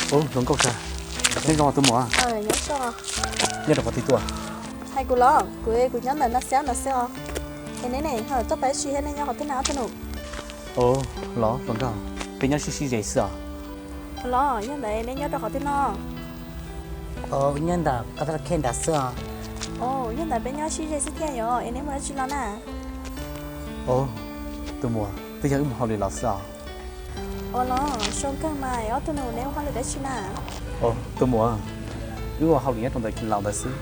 Ub, hluas nkauj sawv, neb zoo tus muam? Nyob rau qhov twg tuaj? Hais kuv los, kuv, kuv nyob ntawm na xiab ntawd xwb os. Es neb ne, tuaj pab tsis thiab nej nyob qhov twg na ob tug nus? Ub, los hluas nkauj, peb nyob sib sib ze xwb os. Los yog ntawd neb nyob rau qhov twg no? Nyob ntawm qab tab laj khej nrad xwb os. Yog ntawd peb nyob sib ze xwb thiab yom, es neb mus dab tsi los na? Ub, tus muam, twb yog wb mus hauj lwm los xwb os. Ua los zoo kawg mas, ob tug nus neb ua hauj lwm dab tsi na? Tus muam, wb ua hauj lwm nyob rau ntawm kis laus ntawd xwb,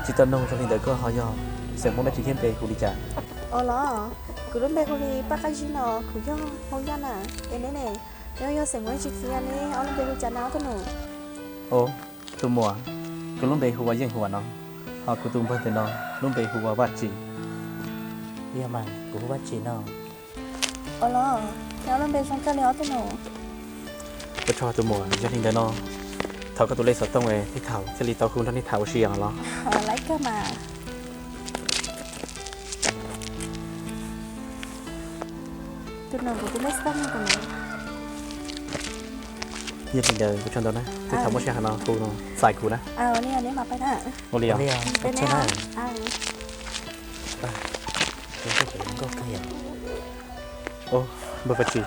tsis tau nug zoo li ntawd koj ho yog xeem Hmoob dab tsi thiab npe hu li cas? Ua los, kuv lub npe hu li Paj Qab Zib no, kuv yog Hmoob Yaj na. Es neb ne, neb yog xeem Hmoob dab tsi thiab neb ob lub npe hu cas na ob tug nus? Tus muam, kuv lub npe hu ua Yeej Huas no, ho kuv tus npawg ntawm no lub npe hu ua Vaj Tsim. Yog mas, kuv hu Vaj Tsim no. Ua los, neb ob lub npe zoo kawg li ob tug nus. Ua tsaug tus muam, yog li ntawd no, thov koj tus lej xov tooj es tej thaum thiaj li tau hu nrog nej tham ua si os los. Lawv kawg mas. Tus nus, kuv tus lej xov tooj tus nus. Yog li ntawd ua tsaug ntau na, tej thaum muaj sij hawm no hu txais kuv na. Ua li, neb mam pais na. Ua li os. Nkauj kawg yom. Ub, npawg Vaj Tsim,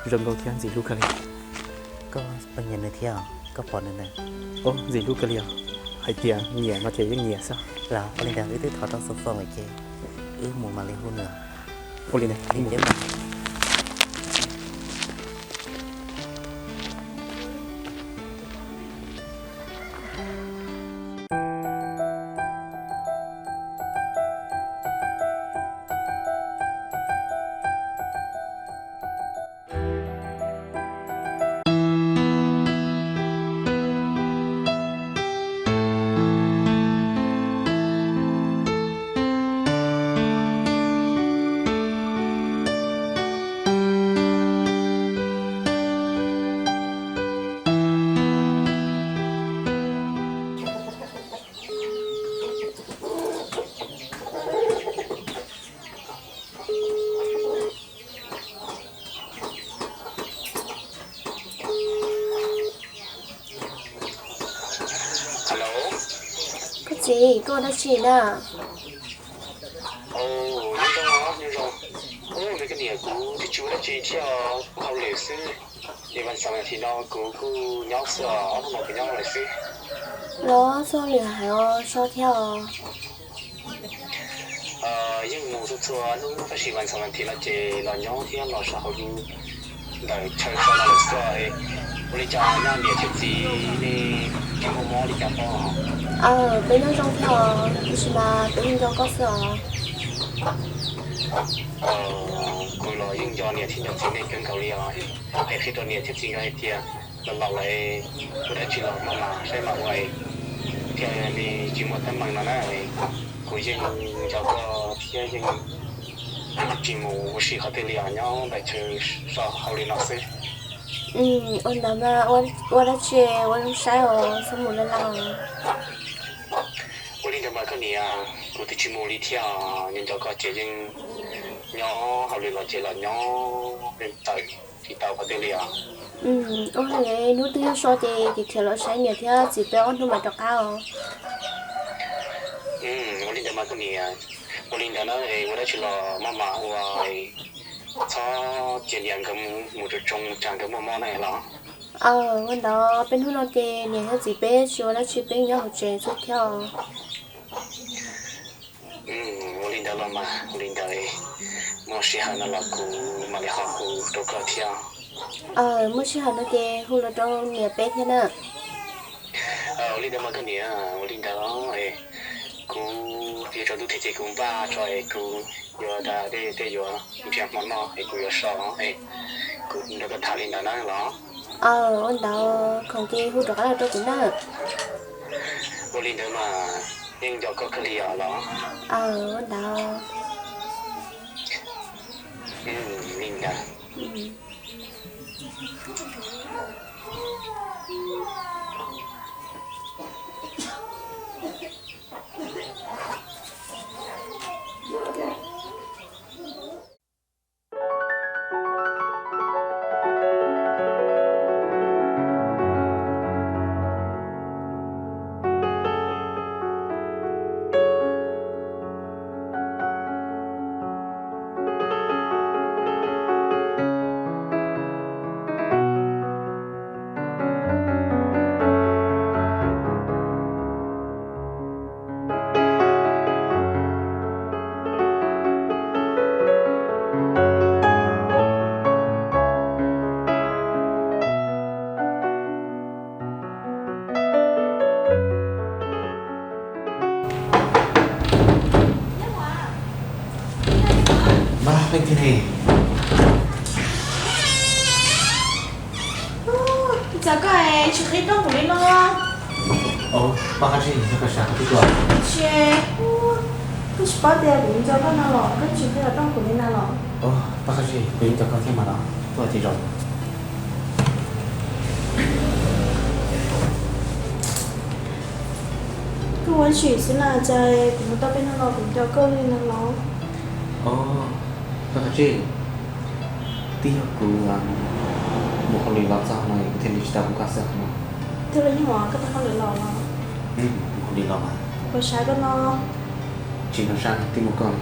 zoo nkauj thiab ntxim hlub kawg li. Koj pheej nyiam nws thiab, koj pom nws na? Ub, ntxim hlub kawg li os. Hais tias nyiam no ces yeej nyiam xwb. Los ua li ntawd wb twb thov tau xov tooj lawm ces wb mus mam li hu nws. Ua li ntawd. Koj txiv, koj ua dab tsi na? Nyob zoo, nyob zoo. Ub, me koj niam, kuv twb tsis ua dab tsi thiab, kuv hauj lwm xwb. Es vas xaum vas thiv no kuv kuj nyob xwb os, ob hnub no kuv nyob lawm xwb. Los txog lwm hais os, so thiab os. Yeej mus txhua txhua hnub tab sis vas xaum vas thiv no ces los nyob thiab los so hauj lwm ntawm chaw so no lawm xwb. Ua li cas nyob niam thiab txiv nej tseem muaj mob li cas pob? Aw, peb nyob zoo thiab os, tiam sis mas peb yeej nco koj xwb os. Kuv los yeej nco niam thiab nco txiv nej kawg nkaus li os. Hais qhia rau niam thiab txiv nkawd hais tias los laus lawm, ua dab tsi los maj mam saib mam ua thiaj li tsis muaj teeb meem no na. Kuv yeej nco koj thiab yeej tsis mus ua si qhov twg li os, nyob ntawm chaw so hauj lwm no xwb. Ua ntawd mas ua dab tsi ua zoo saib os, txhob mus laj laj os. Ua li ntawd mas koj niam, kuv twb tsis mus li thiab, nco nco koj ces yeej nyob hauj lwm los ces los nyob tawm tsis tau qhov twg li os. Ua li hnub twg yog so ces khiav los saib niam thiab txiv peb ob hnub mam rov qab os. Ua li ntawd mas koj niam, ua li ntawd na, ua dab tsi los maj mam ua, txhob cia niam nkawd mus tsoo tsoo tsam nkawd muaj mob na los. Aw, ua ntawd peb hnub no ces niam thiab txiv peb tsis ua dab tsi, peb nyob hauv tsev xwb thiab os. Ua li ntawd los mas, ua li ntawd muaj sij hawm no los kuv mam li ho hu rau koj thiab. Aw, muaj sij hawm no ces hu los rau niam peb thiab na. Ua li ntawd mas koj niam, ua li ntawd kuv yuav tsaus ntuj thiab ces kuv npaj tso es kuv yuav da dej tej yuav nrhiav hmo noj es kuv yuav so es kuv nrog koj tham li ntawd na los. Aw, ua ntawd khoom ces hu rov qab los rau kuv na. Ua li ntawd mas yeej nco koj kawg li os los. Aw, ua ntawd. Li ntawd. Txawm koj es tsis qhib rooj kuv li no. Paj Qab Zib, yog koj sab koj twb tuaj. Tsis, koj tsis paub tias kuv nco koj no los koj tsis qhib los rooj kuv li na los? Paj Qab Zib, kuv yeej nco koj thiab mas los, tuaj ces zaum. Koj ua tshwm xwb na, cas kuv mus tau peb hnub no kuv nco koj li na los? Paj Qab Zib, twb yog kuv mus hauj lwm los txog no kuv thiaj li tsis tau pom koj xwb no. Thiab los yeej ua koj tau hauj lwm los los? Mus hauj lwm los mas. Kuv sab koj no. Tsis nco sab twb mus koj li.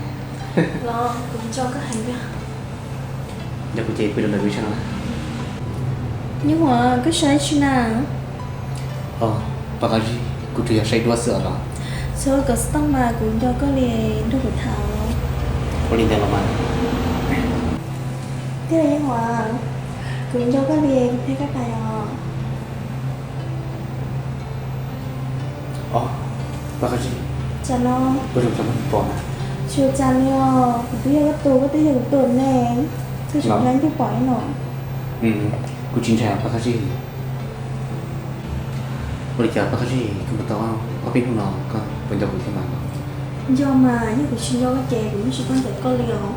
Los kuv nco koj heev tiag. Yog kuv ces pw rau ntawm kuv ib sab no na. Yeej ua koj saib tsi na. Paj Qab Zib, kuv tsuas yog saib duab xwb os los. Txhob kov xov tooj mas, kuv nco koj li, nrog kuv tham. Ua li ntawd los mas. Tiag Yeej ua, kuv nco koj li, kuv thiaj koj pais os. Os, Paj Qab Zib. Cas no? Ua zoo cas muaj neeg pom na. Tsis ua cas li os, kuv twb yog koj tus, koj twb yog kuv tus ne. Koj tseem nyob ncug pom li no. Kuv tsis ntshai os Paj Qab Zib. Ua li cas Paj Qab Zib, koj mus tau ob peb hnub no koj puas nco kuv thiab mas? Nco mas, yog kuv tsis nco koj ces kuv yeej tsis tuaj ncaim koj li os.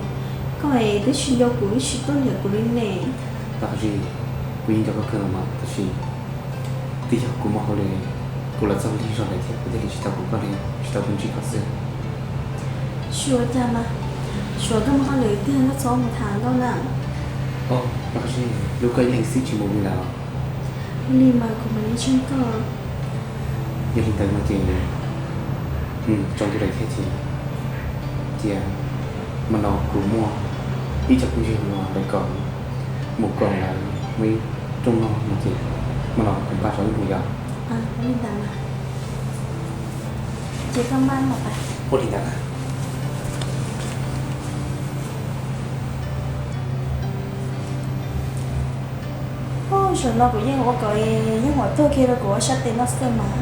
Koj es twb tsis nco kuv yeej tsis tuaj ncaim kuv li ne. Paj Qab Zib, kuv yeej nco koj kawg los mas tab sis twb yog kuv muaj hauj lwm, kuv los txog lig zog lawm thiab kuv thiaj li tsis tau pom koj li, tsis tau tuaj ntsib koj xwb. Tsis ua cas mas, tsuas koj muaj hauj lwm tiag koj txhob mus tham ntau na. Os, Paj Qab Zib, hlub koj ib leeg xwb tsis mus li lawm. Ua li mas kuv mam li ntseeg koj. Yog li ntawd no ces tsaus ntuj lawm thiab ces cia hmo no kuv muaj ib co phooj ywg uas lawv kom mus koom lawv muaj ib rooj noj no ces hmo no kuv npaj zov ib mus yom. Ua li ntawd mas, ces koj npaj mus pais. Ua li ntawd na. Zaum no kuv yeej ua kom Yeej Huam tuag kiag rau kuv ua sab tes no xwb mas.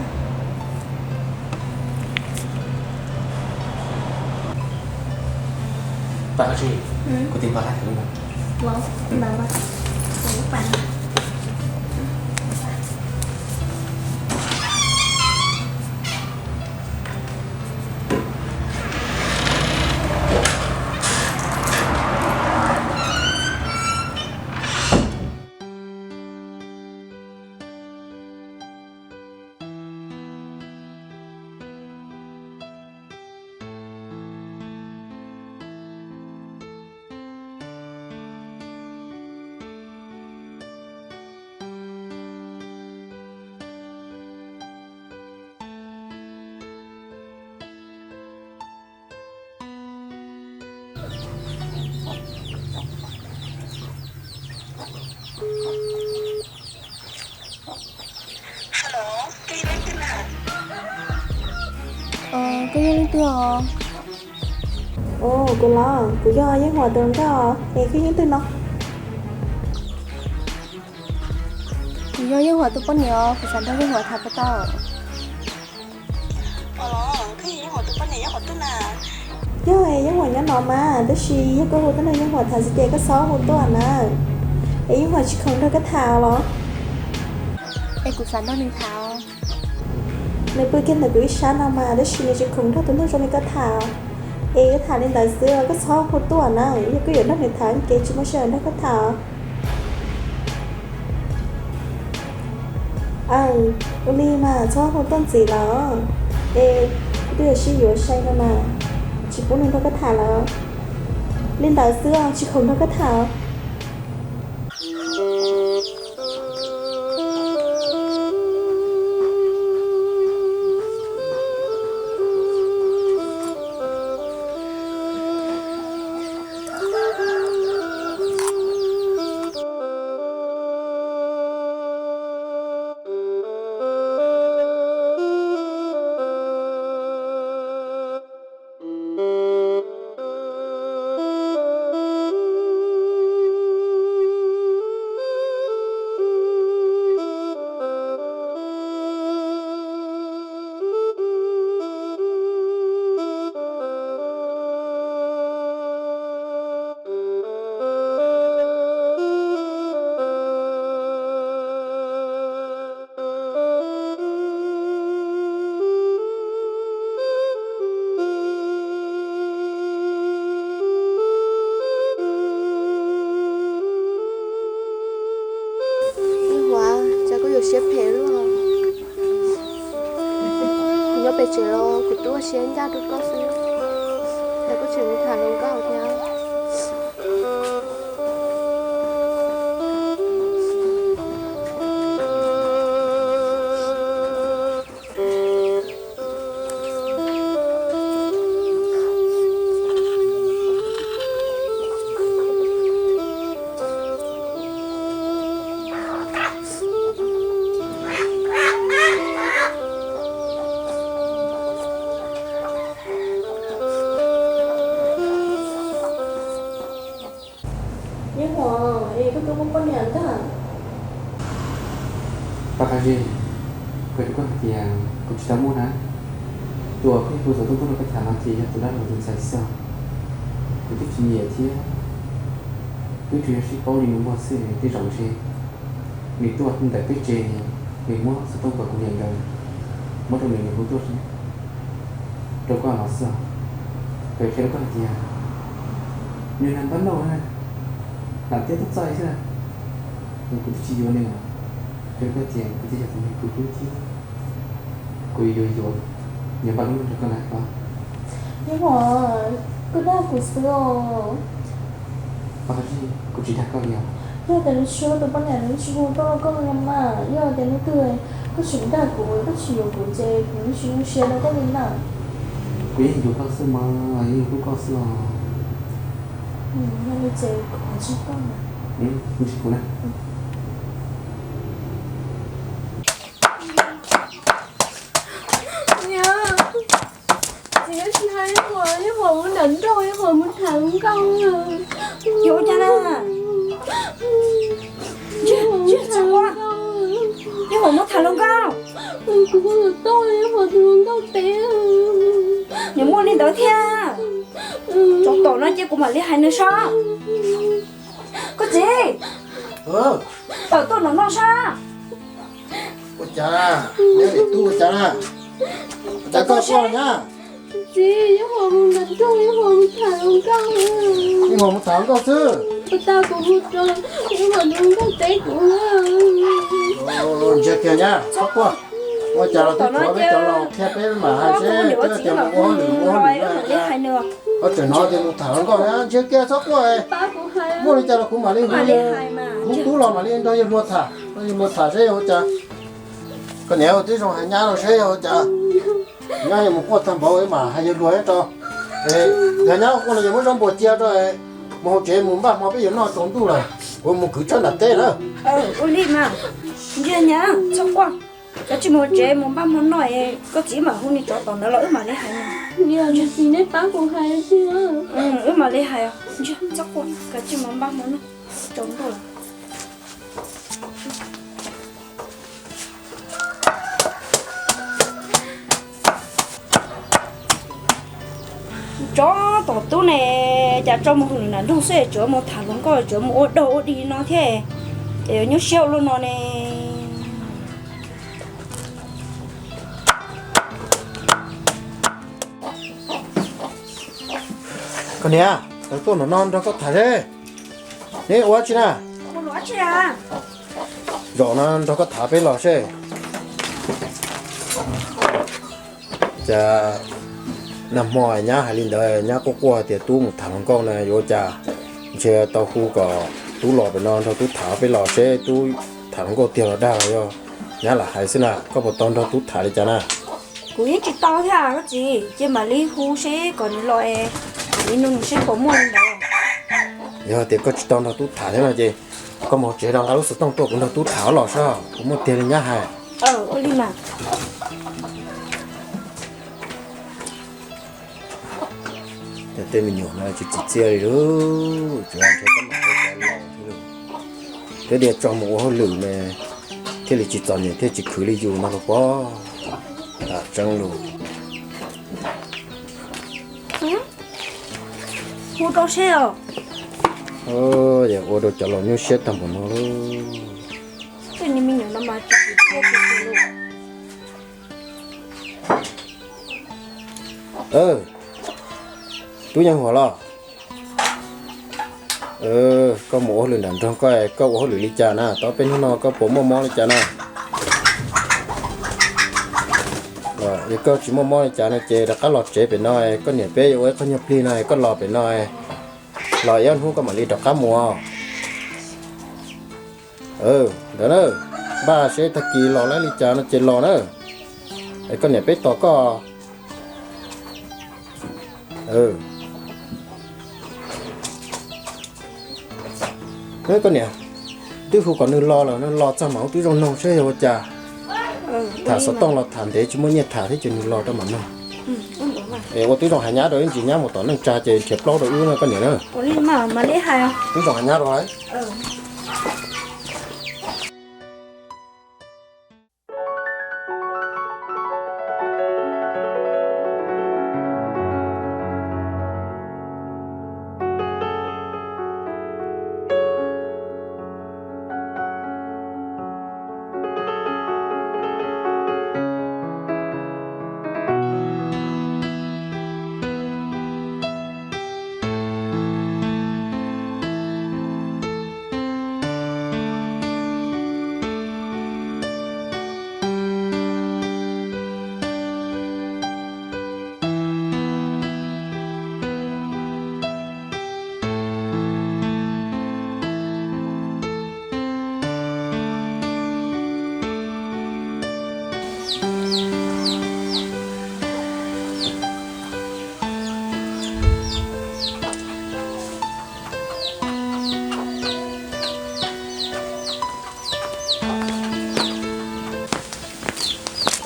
Paj Qab Zib, kuv twb npaj lawm thiab. Los, ntawd mas, kuv pais. Koj yog leej twg os? Kuv los, kuv yog Yeej Huam tus hluas nkauj, es koj yog leej twg no? Kuv yog Yeej Huam tus poj niam os, kuv xav nrog Yeej Huam tham puas tau? Yog, Yeej Huam nyob no mas, tab sis yog koj hu tuaj nrog Yeej Huam tham xwb ces koj txhob hu tuaj na. Es Yeej Huam tsis khoom nrog koj tham los? Es kuv xav nrog nws tham. Nws pw kiag ntawm kuv ib sab no mas, tab sis nws tsis khoom nrog tus neeg zoo li koj tham. Es yuav tham li ntawd xwb, koj txhob hu tuaj na, yog koj yuav nrog nws tham ces tsis muaj sij hawm nrog koj tham. Aw, ua li mas txhob hu tuaj ntxiv lawm. Es kuv twb yuav sib yuav sai no mas, tsis pub nws nrog koj tham lawm. Li ntawd xwb, tsis khoom nrog koj tham. Tub ua siab ncaj rau koj xwb, es koj tseem mus tham hluas nkauj thiab. Nyob zoo, es koj twb muaj poj niam ntag? Paj Qab Zib, kuv hais rau koj hais tias kuv tsis tau muaj na. Tus uas kuv xov tooj tuaj nrog koj tham no ces yog tus dab laug tus ntxhais xwb. Kuv twb tsis nyiam thiab, twb tsuas yog sib paub li no npog xwb twb zaum ntshe nws tuaj ntawm peb tsev, nws muab xov tooj kom kuv niam nkawd muab rau nws, nws hu tuaj rau koj no xwb. Kuv qhia rau koj hais tias nws nag npab noj na, lam tiab tub txaij xwb na, es kuv twb tsis yuav nws. Qhia rau koj tias kuv twb yog tus neeg kuv hlub thiab kuv yuav yuav, yuav npaj lub neej rau koj na os. Nyob zoo, koj dag kuv xwb os. Paj Qab Zib, kuv tsis dag koj li os. Yog tias nws tsis yog tus poj niam nws tsis hu tuaj rau koj li mas, yog tias hnub twg koj tseem dag kuv, koj tsis yuav kuv ces kuv tsis zoo siab rau koj li na. Kuv yeej yuav koj xwb mas, yeej yuav hlub koj xwb os. Yog li ces kuv ntsib koj na. Ntsib kuv na. Niam, txiv tsis hais li, Huas, Huas mus nram nroog, Huas mus tham hluas nkauj. Yuav ua cas na? Ntshe, ntshe txhob quaj, Huas mus tham hluas nkauj. Kuv hu tau, Huas tus hluas nkauj teb. Nws muaj li ntawd thiab. Tsov tom no ces kuv mam li hais nws saib. Koj txiv, tawm tuaj nram no saib. Ua cas, neb tub ua cas na? Cas koj quaj na? Txiv, Huas mus nram nroog, Huas mus tham hluas nkauj. Huas mus tham hluas nkauj xwb. Ua cas kuv hu rau, Huas tus hluas nkauj teb kuv. Ntsiag kiag nyab, txhob quaj. Ua cas los twb tshuav peb cov laus qhia peb mam hais seb twb tias mus ua hauj lwm, ua hauj lwm no. Koj tseem hnov tias mus tham hluas nkauj na, ntsiag kiag txhob quaj. Muaj li cas los kuv mam li hu, hu tub los mam li nrog yawg hluas tham, nrog yawg hluas tham seb yog ua cas. Koj niam, twb zoo hais nyab los seb yog ua cas. Nyab yuav mus quaj tag npaum mam hais yawg hluas rau. Yog nyab quaj los yog muab zaub npua cia rau, mus hauv tsev mus npaj hmo peb yuav noj tsaus ntuj lawm, kuv mus kwv tshab nram teb na. Ua li mas, ntsiag nyab, txhob quaj. Koj tsis mus hauv tsev mus npaj hmo noj, koj txiv mam hu nws tsov tom ntawd los wb mam li hais. Tsis, nej pab kuv hais, wb mam li hais. Ntsiag, txhob quaj, koj tsis mus npaj hmo noj, tsaus ntuj lawm. Tsov tom tub ne, cas tso mus hauj lwm nram nroog xwb, tsuav mus tham hluas nkauj, tsuav mus ua dog ua dig no thiab, ces yuav nyuaj siab ua luaj no ne. Koj niam, tawm tuaj nram no nrog koj tham seb. Neb ua dab tsi na? Zaum no nrog koj tham peb los seb. Cas nag hmo nyab hais li ntawd, nyab quaj quaj tias tub mus tham hluas nkauj na, yuav ua cas? Ntshe tau hu kom tub los pem no nrog tub tham peb los seb tub tham hluas nkauj tiag los dag los yog nyab lam hais xwb na. Koj puas tau nrog tub tham li cas na? Kuv yeej tsis tau thiab koj txiv, cia mam li hu seb kom nws los es mam li nug nws seb puas muaj li ntawd. Yog tias koj tsis tau nrog tub tham thiab no ces koj mus hauv tsev rau nqa lub xov tooj tuaj kuv nrog tub tham los saib puas muaj tiag li nyab hais. Ua li mas. Tej me nyuam no tsis tsim txiaj li lawm, tsuas ntshe tab mam ua cov laus thiab lawm. Twb tias tso mus ua hauj lwm ne, thiaj li tsis txom nyem thiaj tsis khwv li yus no los pob. Tam tseeb lus. Hu rau seb os. Ua rau cov laus nyuaj siab tag npaum no lauj. Tub Yeej Huam los? Koj mus ua hauj lwm nram nroog, koj, koj ua hauj lwm li cas na? Tau peb hnub no koj puas muaj mob li cas na? Yog koj tsis muaj mob li cas no ces rov qab los tsev pem no, koj niam peb yuav ua ib qho nyuag plig no, koj los pem no, los ib ob hnub koj mam li rov qab mus. Ntawd na, npaj seb tag kis los lawm li cas no ces los na, es koj niam peb tos koj. Koj niam, twb hu kom nws los lawm, nws los txog mas ua tib zoo noog seb yog ua cas. Tham xov tooj los tham ntev tsis muaj nyiaj tham thiab ces nws los rau mam noog. Es ua tib zoo hais nyab rau ib ntsis, nyab mus tom neej tsa ces nrhiav plaub rau wb na koj niam na. Tib zoo hais nyab rau.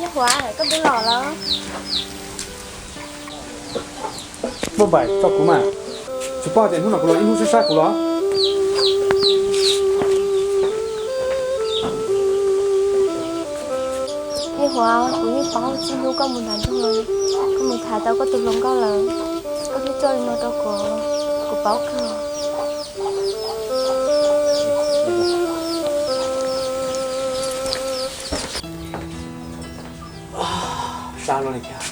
Yog Huav, koj twb los lawm. Muaj Npaim, tso kuv mas. Tsis paub tias hnub no kuv los ib hnub sab sab kuv los. Yog Huav, kuv yeej paub txij hnub koj mus nram nroog, koj mus tham tau koj tus hluas nkauj lawm, koj twb coj li no rau kuv, kuv paub kawg. Sab luaj li thiab.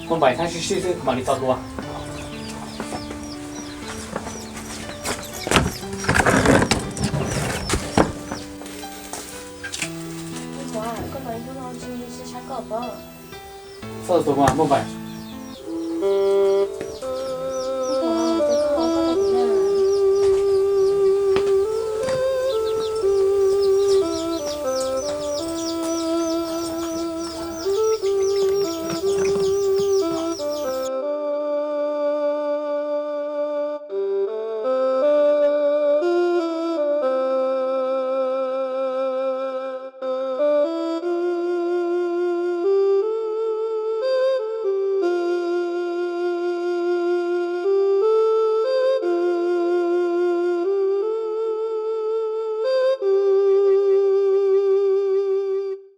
Muab Npaim thab sib sib xwb mam li tos tus. Txhob tus tus mas Muaj Npaim.